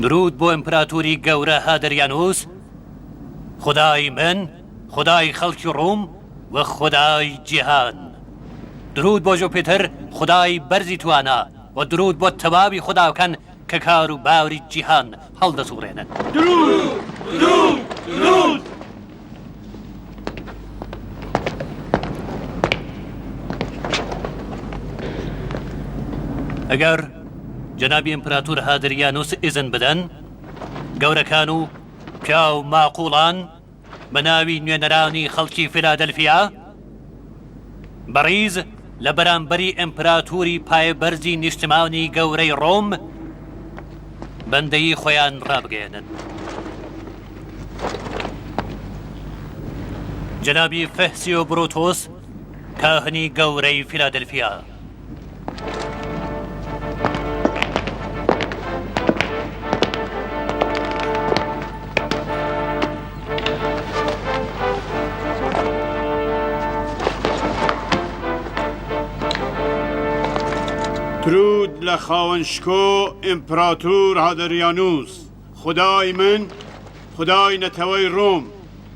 دروود بۆ ئیمپراتوری گەورە هادریانوس، خودای من، خودای خەڵکی ڕوم و خودای جیهان. دروود بۆ ژوپیتر، خودای بەرزی توانا، و دروود بۆ تەواوی خوداکان کە کار و باری جیهان هەڵدەسوڕێنن. دروود! دروود! دروود! ئەگەر جەنابی ئیمپراتور هادریانوس ئیزن بدەن، گەورەکان و پیاو ماقوڵان بە ناوی نوێنەرانی خەڵکی فیلادلفیا، بە ڕیز لە بەرامبەری ئیمپراتوری پایەبەرزی نیشتمانی گەورەی ڕۆم، بەندەیی خۆیان ڕابگەیەنن. جەنابی فهسیۆ بروتوس، کاهنی گەورەی فیلادلفیا. درود لە خاوەن شکۆ ئیمپراتور هادریانوس، خودای من، خودای نەتەوەی ڕۆم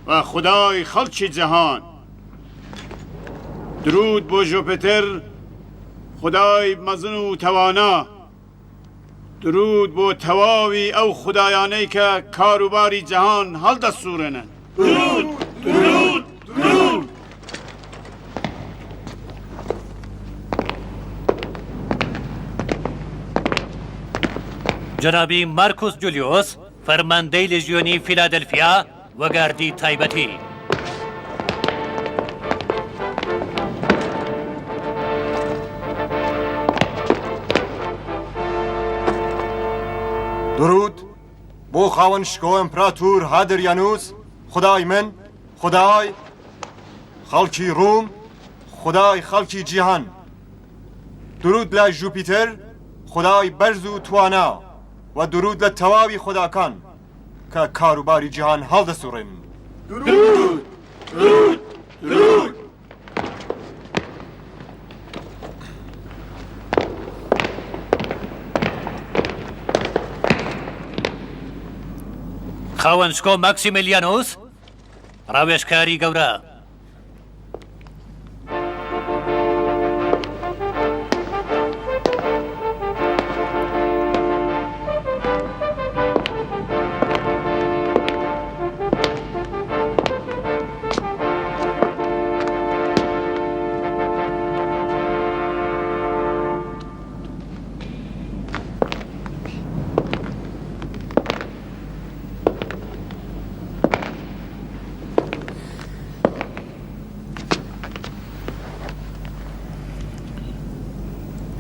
و خودای خەڵکی جەهان. درود بۆ ژۆپێتر، خودای مەزن و تەوانا. درود بۆ تەواوی ئەو خودایانەی کە کاروباری جەهان هەڵدەسوڕێنن. درود! درود! درود! جەنابی مارکوس جولیۆس، فەرماندەی لێژیۆنی فیلادلفیا و گاردی تایبەتی. درود بۆ خاوەن شکۆ ئیمپراتور هادریانوس، خودای من، خودای خەڵکی ڕوم، خودای خەڵکی جیهان. درود لە ژوپیتر، خودای بەرز و توانا و درود لە تەواوی خوداکان. کە کاروباری جیهان هەڵدەسوڕێنن. درود! درود! درود! خاوەن شکۆ ماکسیمیلیانۆس، ڕاوێژکاری گەورە.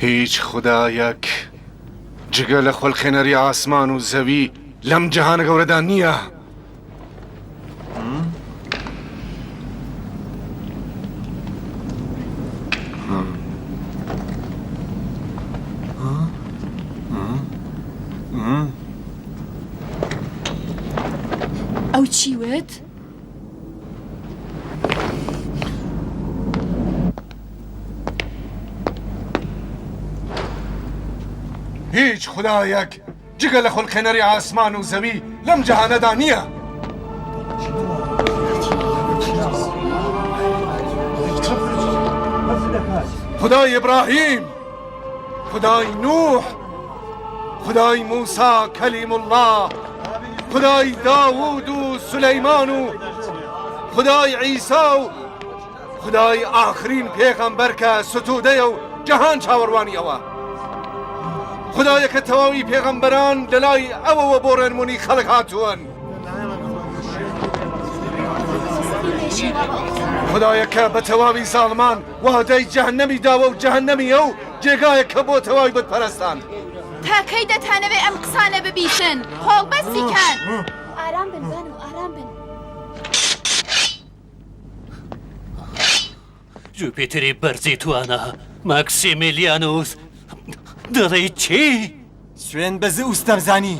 هیچ خودایەک جگە لە خولقێنەری ئاسمان و زەوی لەم جەهانە گەورەدا نییە. ئەو چی وت؟ هیچ خودایەک جگە لە خولقێنەری ئاسمان و زەوی لەم جەهانەدا نییە. خودای ئیبراهیم، خودای نوح، خودای موسا کەلیم اللە، خودای داوود و سولەیمان و خودای عیسا و خودای ئاخرین پێغەمبەر کە ستوودەیە و جەهان چاوەڕوانی ئەوە. خودایە کە تەواوی پێغەمبەران لەلای ئەوەوە بۆ ڕێنمونی خەڵک هاتوون. خودایە کە بە تەواوی زاڵمان وادەی جەهەنەمی داوە و جەهەنەمی ئەو جێگایەکە بۆ تەواوی بتپەرستان. تا کەی دەتانەوێ ئەم قسانە ببیسن؟ قۆڵبەستی کەن. ئارام بن بانو، ئارام بن. جوپیتری بەرزی توانا، ماکسیمیلیانوس، دەڵێی چی؟ سوێند بە زئوس دەمزانی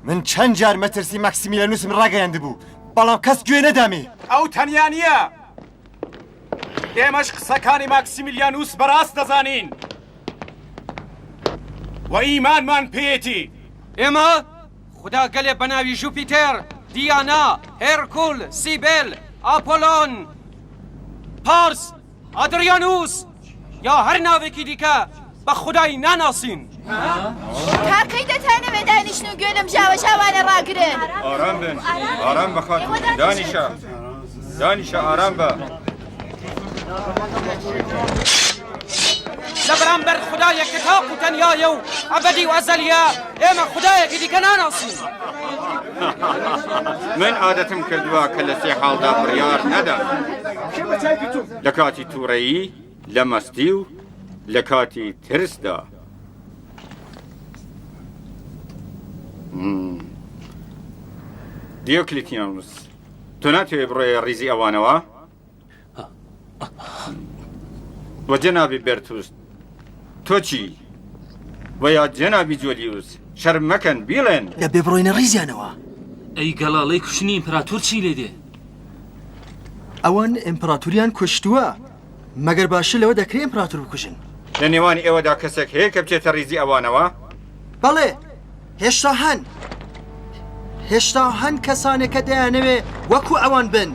من چەند جار مەترسی ماکسیمیلیانوسم ڕاگەیاندبوو، بەڵام کەس گوێ نەدامێ. ئەو تەنیا نییە. ئێمەش قسەکانی ماکسیمیلیانوس بەڕاست دەزانین و ئیمانمان پێیەتی. ئێمە. خودا گەلێ بە ناوی ژوپیتێر، دیانا، هێرکول، سیبێل، ئاپۆلۆن، پارس، ئادریانوس یا هەر ناوێکی دیکە بە خودای ناناسین. تا کەی دەتانەوێ دانیشن و گوێ لەم ژاوەژاوانە ڕاگرن؟ ئارام بن، ئارام بە خاتوون، دانیشە، دانیشە، ئارام بە. لە بەرامبەر خودایەک کە تاق و تەنیایە و ئەبەدی و ئەزەلیە، ئێمە خودایەکی دیکە ناناسین. من عادەتم کردووە کە لە سێ حاڵدا بڕیار نەدەم، لە کاتی تووڕەیی، لە مەستی و لە کاتی ترسدا. دیۆکلیتیانوس، تۆ ناتەوێ بڕۆیە ڕیزی ئەوانەوە؟ وە جەنابی بێرتوس تۆ چی؟ وە یا جەنابی جۆلیوس شەرم مەکەن بیڵێن. دەبێ بڕۆینە ڕیزیانەوە. ئەی گەڵاڵەی کوشتنی ئیمپراتور چی لێ دێ؟ ئەوان ئیمپراتوریان کوشتووە، مەگەر باشتر لەوە دەکرێ ئیمپراتور بکوژن؟ لە نێوان ئێوەدا کەسێک هەیە کە بچێتە ڕیزی ئەوانەوە؟ بەڵێ، هێشتا هەن. هێشتا هەن کەسانێک کە دەیانەوێ وەکو ئەوان بن.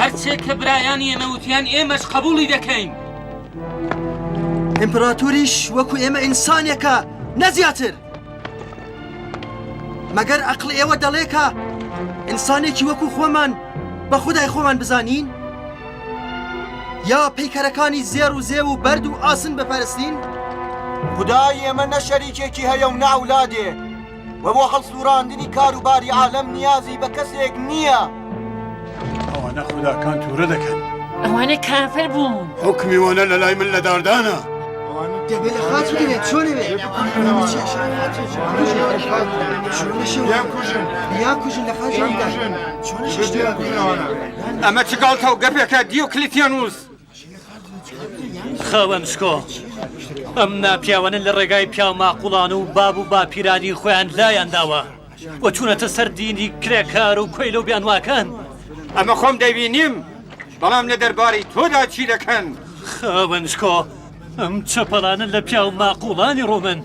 هەرچێک کە برایانی ئێمە وتیان ئێمەش قەبووڵی دەکەین. ئیمپراتوریش وەکو ئێمە ئینسانێکە نە زیاتر. مەگەر ئەقڵی ئێوە دەڵێ کە ئینسانێکی وەکو خۆمان بە خودای خۆمان بزانین؟ یا پەیکەرەکانی زێڕ و زێو و بەرد و ئاسن بپەرستین؟ خودای ئێمە نە شەریکێکی هەیە و نە ئەولادێ و بۆ هەڵسووڕاندنی کاروباری عالەم نیازی بە کەسێک نییە. ئەوانە خوداکان توورە دەکەن. ئەوانە کافر بوون. حوکمی وانە لە لای من لە داردانە. دەبێ لە خاچ بدرێت چۆنەوێ بیانکوژن لە خاچ ئەمە چ گاڵتە و گەپێکە دیۆکلیتیانوس؟ خاوەن شکۆ، ئەم ناپیاوانە لە ڕێگای پیاو ماقوڵان و باب و باپیرانی خۆیان لایان داوە و چوونەتە سەر دینی کرێکار و کۆیلە و بیانواکان. ئەمە خۆم دەیبینیم، بەڵام لە دەربارەی تۆدا چی دەکەن؟ خاوەن شکۆ، ئەم چەپەڵانە لە پیاو ماقوڵانی ڕۆمن.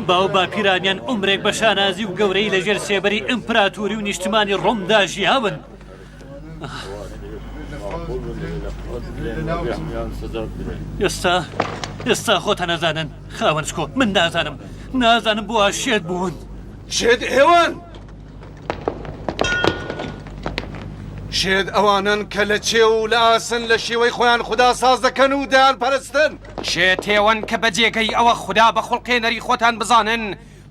باو باپیرانیان عومرێک بە شانازی و گەورەیی لە ژێر سێبەری ئیمپراتوری و نیشتمانی ڕۆمدا ژیاون. ئێستا ئێستا خۆتان ئەزانن خاوەن شکۆ من نازانم نازانم بۆ شێت بوون. شێت ئێوەن؟ شێت ئەوانەن کە لە چێو و لە ئاسن لە شێوەی خۆیان خودا ساز دەکەن و دەیانپەرستن. شێت ئێوەن کە بە جێگەی ئەوە خودا بە خوڵقێنەری خۆتان بزانن،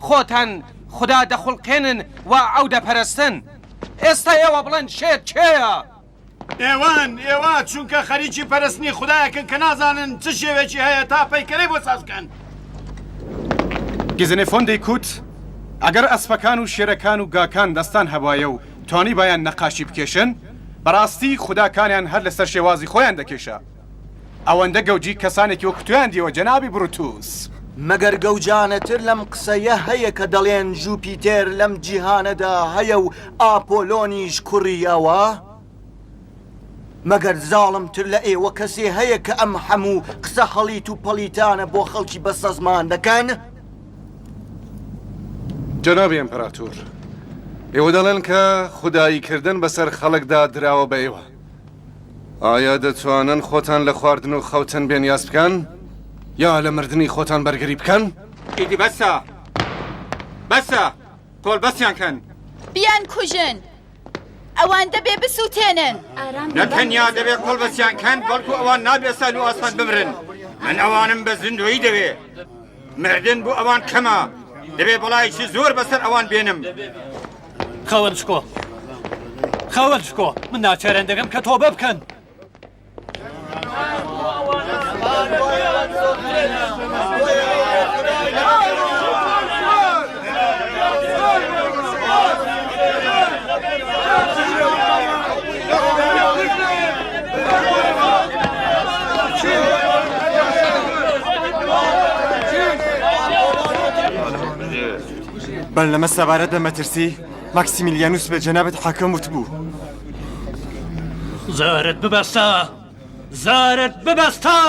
خۆتان خودا دەخوڵقێنن و ئەو دەپەرستن. ئێستا ئێوە بڵێن شێت کێیە؟ ئێوەن، ئێوە، چونکە خەریکی پەرستنی خودایەکن کە نازانن چ شێوێکی هەیە تا پەیکەرەی بۆ ساز بکەن. گزنفۆن دەیکوت، ئەگەر ئەسپەکان و شێرەکان و گاکان دەستان هەبوایە و توانیبایان نەقاشی بکێشن، بەڕاستی خوداکانیان هەر لەسەر شێوازی خۆیان دەکێشا. ئەوەندە گەوجی کەسانێکی وەک تۆیان دیوە جەنابی بروتوس. مەگەر گەوجانەتر لەم قسەیە هەیە کە دەڵێن ژوپیتێر لەم جیهانەدا هەیە و ئاپۆلۆنیش کوڕی ئەوە؟ مەگەر زاڵمتر لە ئێوە کەسێ هەیە کە ئەم هەموو قسە هەڵیت و پەڵیتانە بۆ خەڵکی بەسەزمان دەکەن؟ جەنابی ئیمپراتۆر، ئێوە دەڵێن کە خوداییکردن بەسەر خەڵکدا دراوە بە ئێوە. ئایا دەتوانن خۆتان لە خواردن و خەوتن بێنیاز بکەن؟ یا لە مردنی خۆتان بەرگری بکەن؟ ئیدی بەسە! بەسە! قۆڵبەستیان کەن! بیانکوژن! ئەوان دەبێ بسووتێنن! نە تەنیا دەبێ قۆڵبەستیان کەن، بەڵکو ئەوان نابێ سەهل و ئاسان بمرن. من ئەوانم بە زیندوویی دەوێ. مردن بۆ ئەوان کەمە، دەبێ بەڵایەکی زۆر بەسەر ئەوان بێنم. خاوەن شکۆ، خاوەن شکۆ، من ناچاریان دەکەم کە تۆبە بکەن. بەرلەمە سەبارەت بە مەترسی ماکسیمیلیانوس بە جەنابت حاکم وتبوو. زارت ببەستە! زارت ببەستە!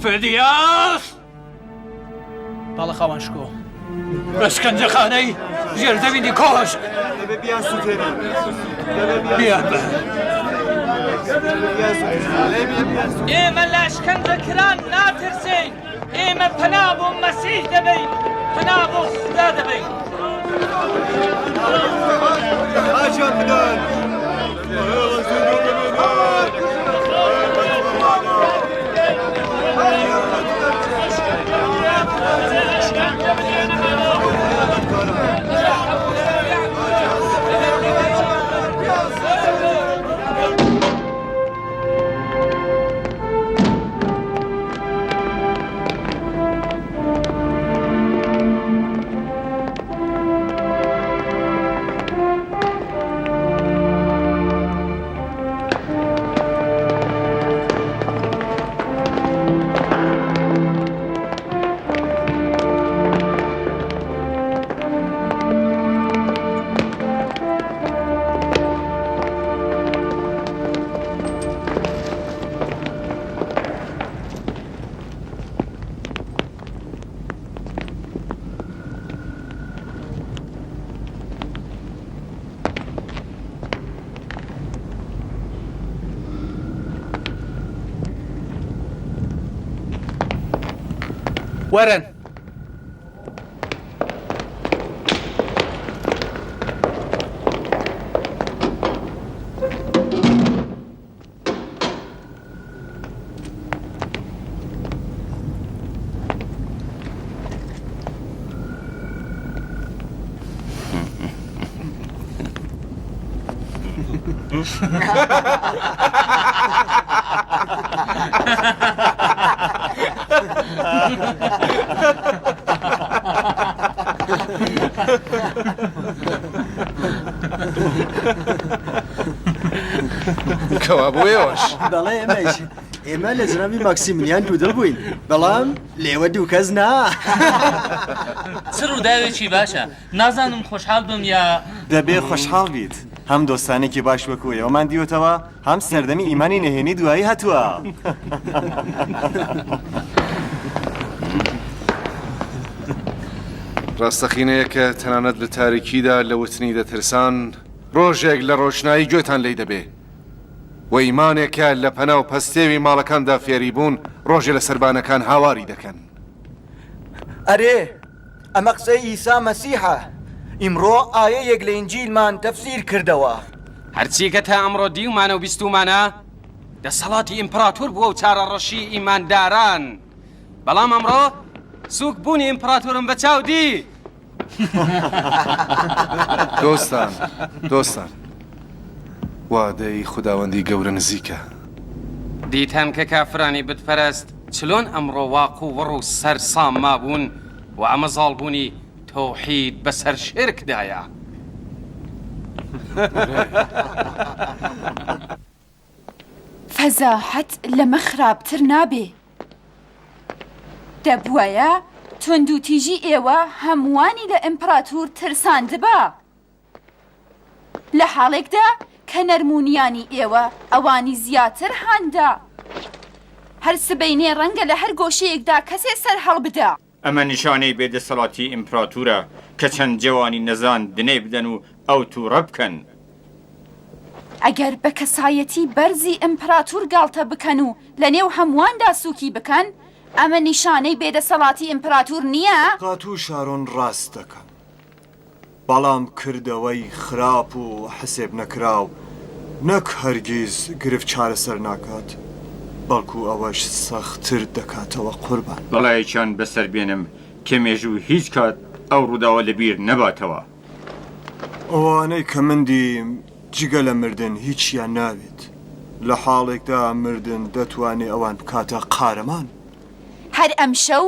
فدیاس! بەڵێ خاوەن شکۆ. ئەشکەنجەخانەی ژێرزەمینی کۆشک. بیانبەن. ئێمە لە ئەشکەنجەکران ناترسین. ئێمە پەنا بۆ مەسیح دەبەین، پەنا بۆ خودا دەبەین. وەرن. کەوابوو ئێوەش؟ بەڵێ ئێمەش. ئێمە لە جەنابی ماکسیملیان دوودڵ بووین، بەڵام لێوە دوو کەس نا. چ ڕووداوێکی باشە! نازانم خۆشحاڵ بم یا. دەبێ خۆشحاڵ بیت. هەم دۆستانێکی باش وەکوو ئێوەمان دیوەتەوە، هەم سەردەمی ئیمانی نهێنی دوایی هاتووە. ڕاستەقینەیە کە تەنانەت لە تاریکیدا لە وتنی دەترسان، ڕۆژێک لە ڕۆشنایی گوێتان لێی دەبێ و ئیمانێک کە لە پەنا و پەستێوی ماڵەکاندا فێری بوون، ڕۆژێ لە سەربانەکان هاواری دەکەن. ئەرێ ئەمە قسەی ئیسا مەسیحە، ئیمڕۆ ئایەیەک لە ئینجیلمان تەفسیر کردەوە. هەرچی کە تا ئەمڕۆ دیومانە و بیستوومانە، دەسەڵاتی ئیمپڕاتور بووە و چارەڕەشیی ئیمانداران. بەڵام ئەمڕۆ سووک بوونی ئیمپڕاتورم بە چاو دی. دۆستان، دۆستان، وادەی خوداوەندی گەورە نزیکە. دیتان کە کافرانی بتپەرست چلۆن ئەمڕۆ واق و وڕ و سەرسام مابوون و ئەمە زاڵبوونی تەوحید بەسەر شیرکدایە. فەزاحەت لەمە خراپتر نابێ. دەبوایە توندوتیژی ئێوە هەمووانی لە ئیمپڕاتور ترساندبا. لە حاڵێکدا کە نەرمونیانی ئێوە ئەوانی زیاتر هاندا. هەر سبەینێ ڕەنگە لە هەر گۆشەیەکدا کەسێ سەر هەڵبدا. ئەمە نیشانەی بێ دەسەڵاتی ئیمپراتورە کە چەند جەوانی نەزان دنەی بدەن و ئەو توڕە بکەن. ئەگەر بە کەسایەتی بەرزی ئیمپراتور گاڵتە بکەن و لە نێو هەموواندا سووکی بکەن، ئەمە نیشانەی بێ دەسەڵاتی ئیمپراتور نییە؟ خاتوو شارۆن ڕاست دەکەن. بەڵام کردەوەی خراپ و حسێب نەکراو نەک هەرگیز گرفت چارەسەر ناکات، بەڵکو ئەوەش سەختتر دەکاتەوە قوربان. بەڵایەکیان بەسەر بێنم کە مێژوو هیچ کات ئەو ڕووداوە لەبیر نەباتەوە. ئەوانەی کە من دیم جگە لە مردن هیچیان ناوێت، لە حاڵێکدا مردن دەتوانێ ئەوان بکاتە قارەمان. هەر ئەمشەو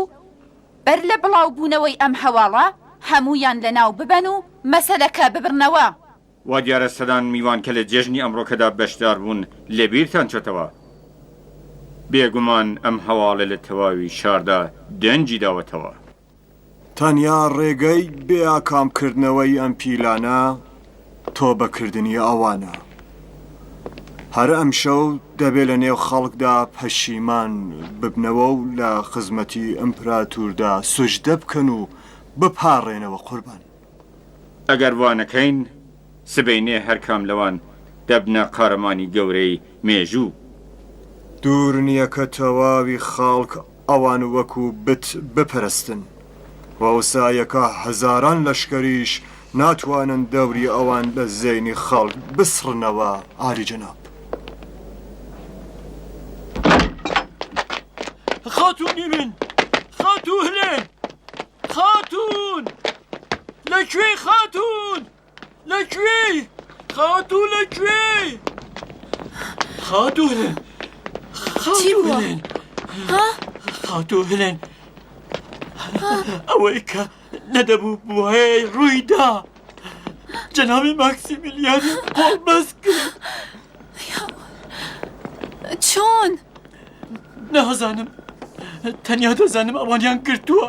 بەر لە بڵاوبوونەوەی ئەم هەواڵە هەموویان لەناو ببەن و مەسەلەکە ببڕنەوە. وا دیارە سەدان میوان کە لە جێژنی ئەمڕۆکەدا بەشدار بوون لەبیرتان چۆتەوە. بێگومان ئەم هەواڵە لە تەواوی شاردا دەنگی داوەتەوە. تەنیا ڕێگەی بێ ئاکام کردنەوەی ئەم پیلانە تۆبەکردنی ئەوانە. هەر ئەمشەو دەبێ لە نێو خەڵکدا پەشیمان ببنەوە و لە خزمەتی ئیمپراتوردا سوجدە بکەن و بپاڕێنەوە قوربان. ئەگەر وا نەکەین، سبەینێ هەر کام لەوان دەبنە قارەمانی گەورەی مێژوو. دوور نییە کە تەواوی خەڵک ئەوان وەکوو بت بپەرستن و ئەوسایەکە هەزاران لەشکەریش ناتوانن دەوری ئەوان لە زەینی خەڵک بسڕنەوە عالیجەناب. خاتوونی من! خاتوو هلێن! خاتوون! لە کوێی خاتوون؟ لە کوێی؟ خاتوو لە کوێی؟ خاتوو هلێن! خاتوو هلێن! خاتوو هلێن! ئەوەی کە نەدەبوو بوایە ڕووی دا. جەنابی ماکسیمیلیانی قۆڵبەست کرد. چۆن؟ نازانم. تەنیا دەزانم ئەوانیان گرتووە.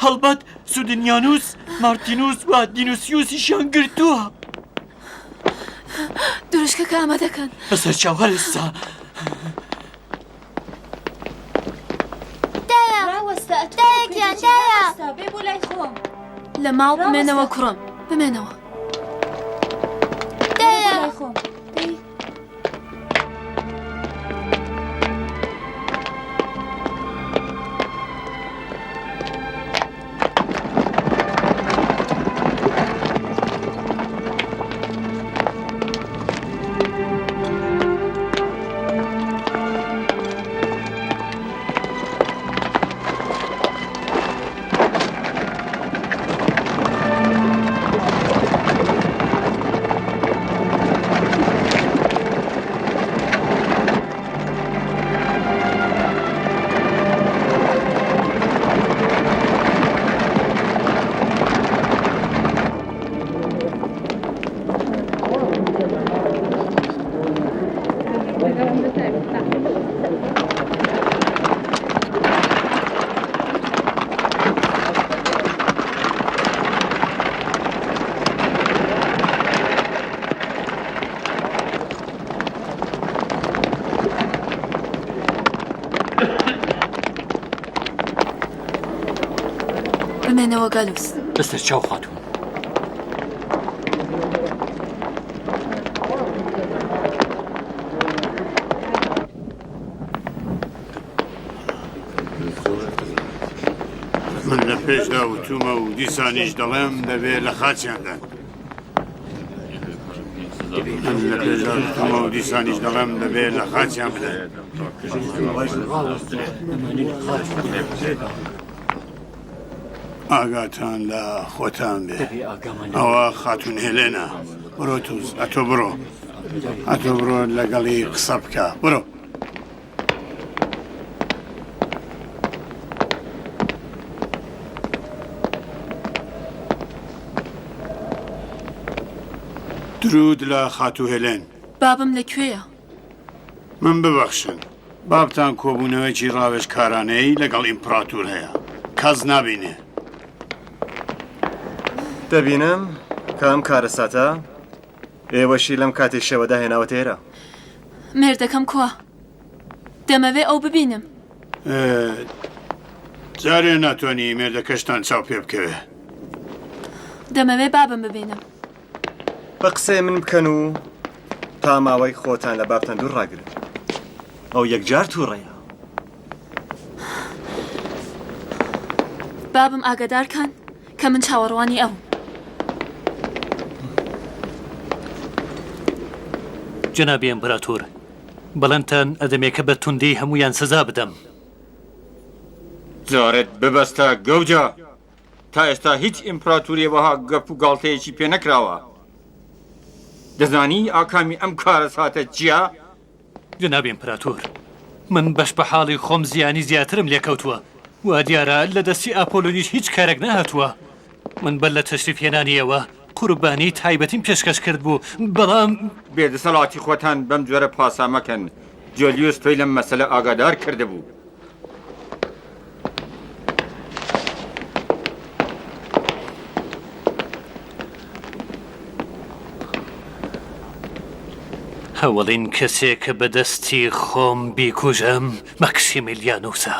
هەڵبەت سودنیانوس، مارتینوس و دینوسیوسیشیان گرتووە. دروشکەکە ئامادەکەن. بەسەر چاو هەر ئێستا. دایە دایە گیان دایە. لە ماڵ بمێنەوە کوڕم بمێنەوە. دایە. بمێنەوە گالوس. بەسەر چاو خاتوون. من لە پێشدا وتومە و دیسانیش دەڵێم دەبێ لە خاچیان دەن. من لە پێشدا وتومە و دیسانیش دەڵێم دەبێ لە خاچیان بدەن. ئاگاتان لە خۆتان بێ ئەوە خاتون هێلێنە بڕۆ توز ئەتۆ بڕۆ ئەتۆ بڕۆ لەگەڵی قسە بکە بڕۆ. درود لە خاتوو هێلێن. بابم لە کوێیە؟ من ببەخشن بابتان کۆبوونەوەیەکی ڕاوێژکارانەی لەگەڵ ئیمپڕاتور هەیە کەس نابینێ. دەبینم کە ئەم کارەساتە ئێوەشی لەم کاتی شەوەدا هێناوەتە ئێرە. مێردەکەم کوا؟ دەمەوێ ئەو ببینم. جارێ ناتوانی مێردەکەشتان چاو پێ بکەوێ. دەمەوێ بابم ببینم. بە قسەی من بکەن و تا ماوەی خۆتان لە بابتان دوور ڕاگرن. ئەو یەکجار تووڕەیە. بابم ئاگادار کەن کە من چاوەڕوانی ئەوم. جەنابی ئیمپراتۆر، بەڵێنتان ئەدەمێ کە بە توندی هەموویان سزا بدەم. زارت ببەستە گەوجە! تا ئێستا هیچ ئیمپراتوریە وەها گەپ و گاڵتەیەکی پێ نەکراوە. دەزانی ئاکامی ئەم کارەساتە چییە؟ جەنابی ئیمپراتۆر، من بەش بە حاڵی خۆم زیانی زیاترم لێ کەوتووە. وا دیارە لە دەستی ئاپۆلۆنیش هیچ کارێک نەهاتووە. من بەر لە تەشریف هێنانی ئێوە قوربانی تایبەتیم پێشکەش کردبوو، بەڵام. بێ دەسەڵاتی خۆتان بەم جۆرە پاسا مەکەن. جۆلیوس تۆی لەم مەسەلە ئاگادار کردبوو. ئەوەڵین کەسێک کە بە دەستی خۆم بیکوژم مەکسیمیلیانوسە.